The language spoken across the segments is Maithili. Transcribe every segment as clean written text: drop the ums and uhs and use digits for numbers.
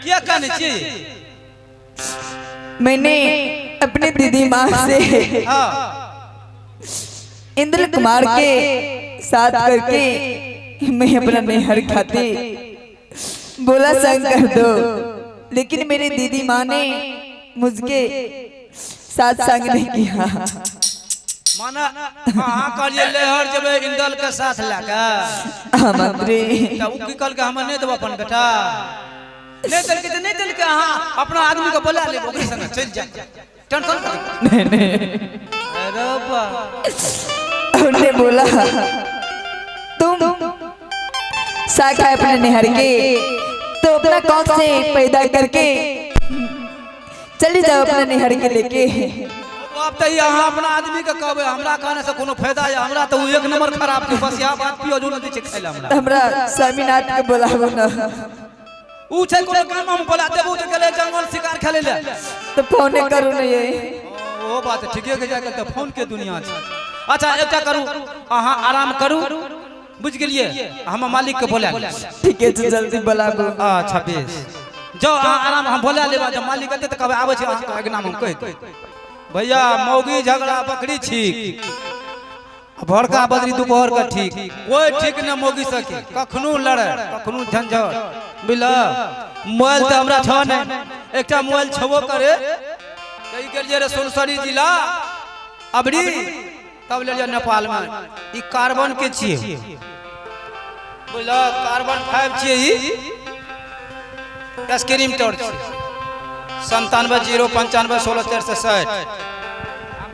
किया कानै छी? मैंने अपने दीदी माँ से हाँ इंद्र कुमार के साथ करके मैं अपना नैहर खाती बोला संग कर दो, लेकिन मेरी दीदी माँ ने मुझके साथ संग नहीं किया। माना अहाँ कहलियै लहर जेबै इंदल के साथ लए कऽ, हाँ मंत्री। तऽ ओ की कहलकै, हमर नहि देबो अपन बेटा, नहि देलकै तऽ नहि देलकै, अहाँ अपना आदमी के बोला लेब, ओकरे संगे चलि जायब, टेंशन कथी? नहीं नहीं। अरे बा। उन्होंने बोला तुम शाखा अपने नहर के तो अपना कौन से पैदा करके चली जाओ अपने नहर के लेके। आब तऽ अहाँ अपना आदमी के कहबै, हमरा कहने से कोनो फायदा या? हमरा तऽ ओ एक नंबर खराब छै, बस इएह बात पियो जो नहि दै छै खाय लए हमरा। हमरा स्वामीनाथ के बोलाबो ना। ऊ छै कोनो काम, हम बोला देबो तऽ गेलै जंगल शिकार खेलै लए। तो फोने करू नहीं है। ओ बात ठीके के जाय, तऽ फोन के दुनिया छै। अच्छा एकटा करू, अहाँ आराम करू, बुझि गेलियै? हम मालिक के बोला लेब। ठीक है, जल्दी बोलाबो। अच्छा बेस, जाओ अहाँ आराम, हम बोला लेब, जब मालिक एतै तऽ कहबै आबै छै अहाँके अगना में, हम कहि देब। भैया मौगी झगड़ा बकरी ठीक, भोरका बदरी दोपहर का ठीक, कोई ठीक न मौगी सके, कखनो लड़े कखनो झंझट। बुझल? मोबाइल तऽ हमरा छह नहि, एकटा मोबाइल छबो करे कही गेलियै रे सुनसरी जिला अबरी, तब लेलियै नेपाल में। ई कार्बन के छियै, बुझल? कार्बन 5 छियै, ई स्क्रीन टच छियै। 97 0 95 16 460। आब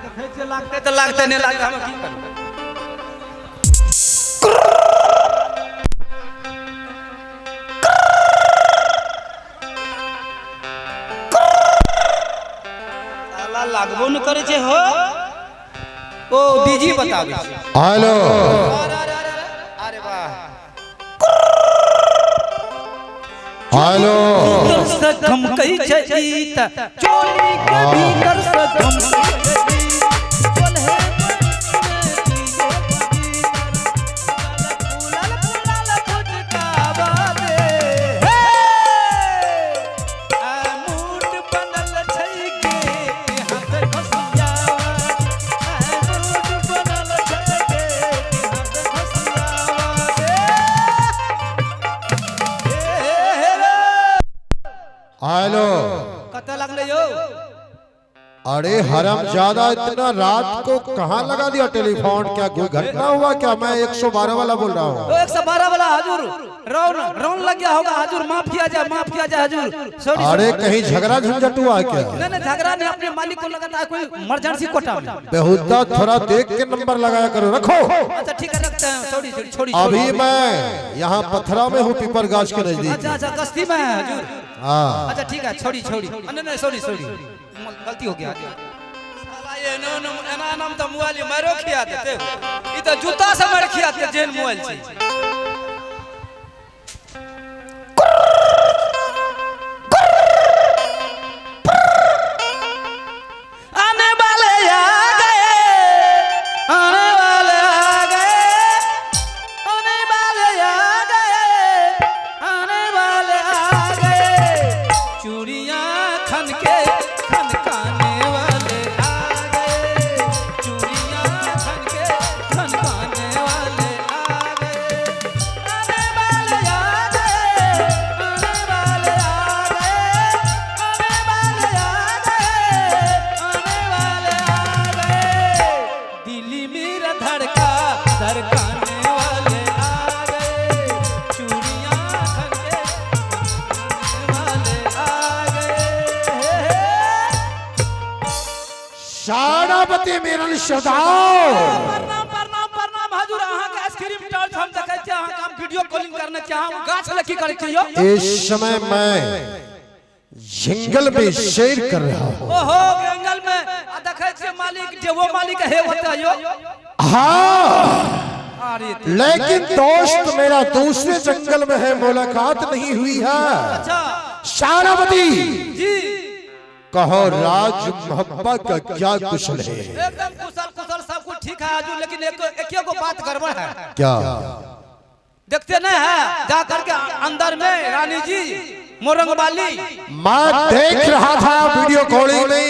देखै छियै लागतै तऽ लागतै, नहि लागतै हम की करबै? साला लागबो नहि करै छै हो, ओ बीजी बताबै छै। हेलो। अरे अरे अरे अरे वाह। हेलो। भीतर से धमकै छै ई त चोली के भीतर से धमकै छै ई, चोल्हे फूलल फूलल फुटकावा दे, हे आ मूड बनल छै के हाथ घोसियावा, आ मूड बनल छै के हाथ घोसियावा दे, हे हे हे। हेलो। कतऽ लगलै यौ? अरे हरम ज्यादा, इतना रात को कहाँ लगा दिया टेलीफोन? क्या कोई घटना हुआ क्या? मैं 112 वाला बोल रहा हूँ। 112 वाला हजूर, रौन रौन लग गया होगा हजूर, माफ किया जाए, माफ किया जाए हजूर, सॉरी। अरे कहीं झगड़ा झंझट हुआ है क्या? नहीं नहीं, झगड़ा नहीं, अपने मालिक को लगाता है कोई इमरजेंसी कोटा में। बेहुदा, थोड़ा देख के नंबर लगाया करो, रखो। अच्छा ठीक है, रखते हैं, सॉरी सॉरी, छोड़ी। अभी मैं यहाँ पथरा में हूँ, पीपर गाछ के नजदीक। अच्छा अच्छा, गश्ती में है हजूर? हाँ। अच्छा ठीक है, छोड़ी छोड़ी, नहीं नहीं, सॉरी सॉरी, गलती हो गया। साला ये नो नो एना नाम तो मोबाइल मारो खिया देते, ई तो जूता से मार खिया देते जेन मोबाइल छै। आने वाले आ गए, आने वाले आ गए, आने वाले आ गए, आने वाले आ गए, चूड़ियां खन के खनकाने वाले आ गए, चूड़ियां खन के खनकाने वाले आ गए, आने वाले आ गए, आने वाले आ गए, आने वाले आ गए, आने वाले आ गए, दिल्ली मेरा धड़का धड़काने वाले आ गए, चूड़ियां खन के वाले आ गए। शानापति मेरन सदाओ। प्रणाम प्रणाम प्रणाम हजूर, अहाँ के आइसक्रीम टॉर्च हम देखै छी, अहाँ के हम वीडियो कॉलिंग करने छी, अहाँ गाछ लए की करै छी यौ? इस समय मैं जंगल में शेर कर रहा हूँ। ओहो जंगल में, आ देखै छी मालिक जे वो मालिक हे होता यौ। हाँ, अरे लेकिन दोस्त मेरा दूसरे जंगल में है, मुलाकात नहीं हुई है। अच्छा शानापति जी। कहो राज मोहब्बत का क्या कुशल है? एकदम कुशल कुशल, सब कुछ ठीक है हजूर, लेकिन एक एक गो बात गड़बड़ है। क्या? देखते नहीं है जा करके अंदर में रानी जी मोरंग वाली। मैं देख रहा था वीडियो कॉलिंग में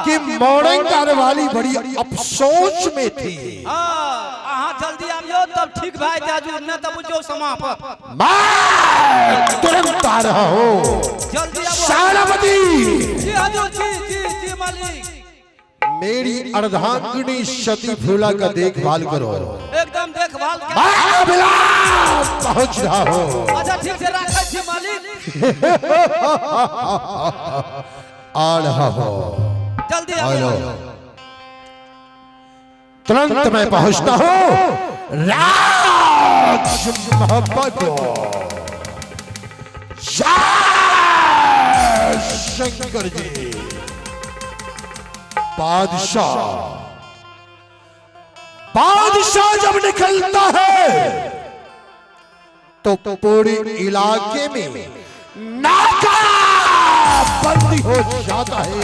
कि मोरंग वाली बड़ी अफसोस में थी। हाँ, अहाँ जल्दी आबियो तब ठीक भाई जाजू, न तब बुझो समाप्त। मैं तुरंत आ रहा हूँ, जल्दी आबो। सेनापति जी हजूर, जी जी जी मालिक। मेरी अर्धांगिनी सती फूला का देखभाल करो। एकदम देखभाल। मैं पहुंच रहा हूँ। अच्छा ठीक से राखै छी मालिक। आ रहा हूँ, जल्दी आबियो। तुरंत मैं पहुंचता हूँ। राज मोहब्बत को जय शंकर जी। बादशाह बादशाह जब निकलता है तो पूरे इलाके में नाका बंदी हो जाता है।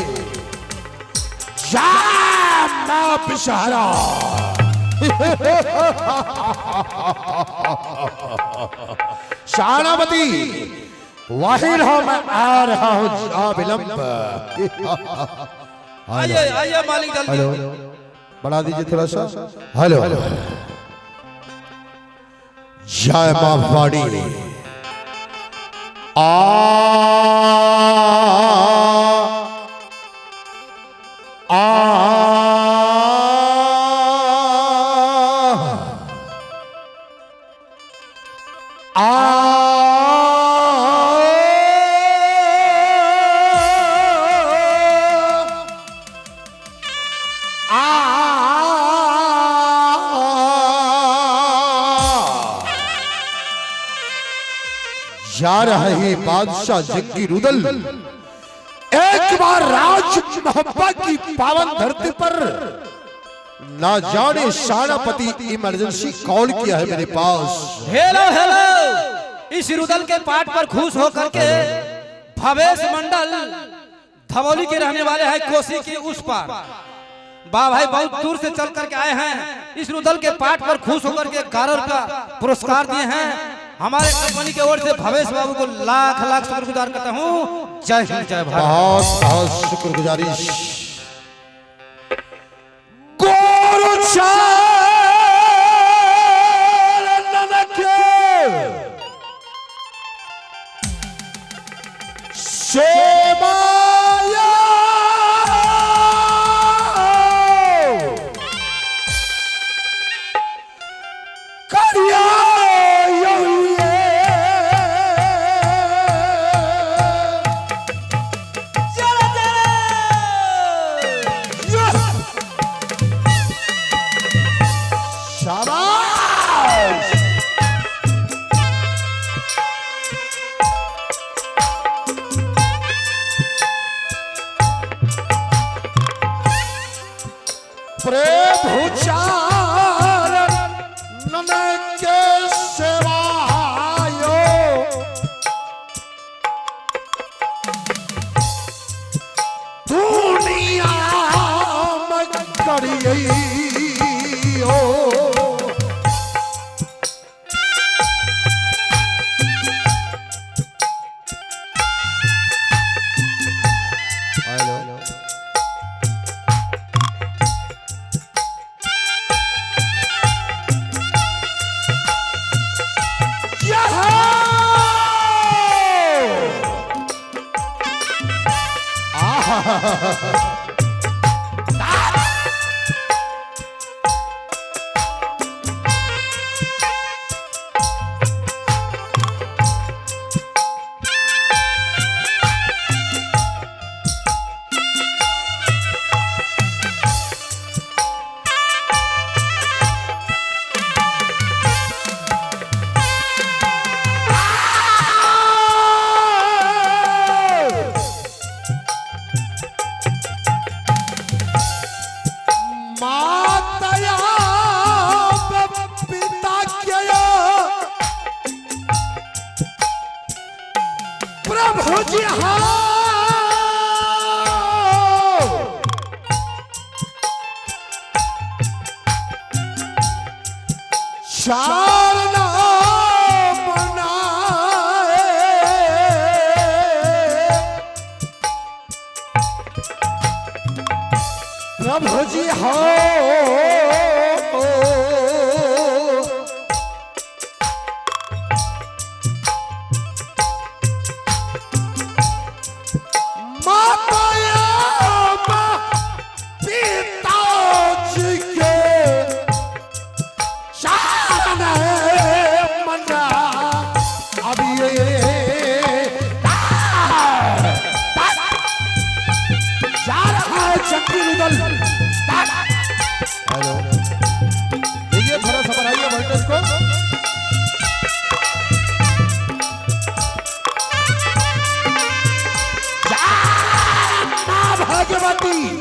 सहारा सेनापति वही रहो, मैं आ रहा हूँ जा विलंब। आइए आइए मालिक, जल्दी। हेलो, बढ़ा दीजिए थोड़ा सा। हेलो, जय मां वाणी। आ आ आ जा रहा है बादशाह जग्गी रुदल एक बार राज मोहब्बत की पावन धरती पर। ना जाने सेनापति इमरजेंसी कॉल किया है मेरे पास। हेलो हेलो, इस रुदल के पाठ पर खुश होकर के भवेश मंडल धबौली के रहने वाले हैं, कोसी के उस पार। बा भाई बहुत दूर से चल करके आए हैं। इस रुदल के पाठ पर खुश होकर के 11 रुपया पुरस्कार दिए हैं। हमारे कंपनी की ओर से भवेश बाबू को लाख लाख शुक्रगुजार करता हूँ। जय हिंद, जय भारत। बहुत बहुत शुक्रगुजारी। सेवाया करिया शाबाश। प्रभु चरण के सेवायो दुनिया में करियो। चार नाम बनाए। प्रभु जी हो। माता पिताजी के चरण मना अब ये जा रहा है चक्की। हेलो, ये थोड़ा सा बढ़ाइए वोल्टेज को। भगवती।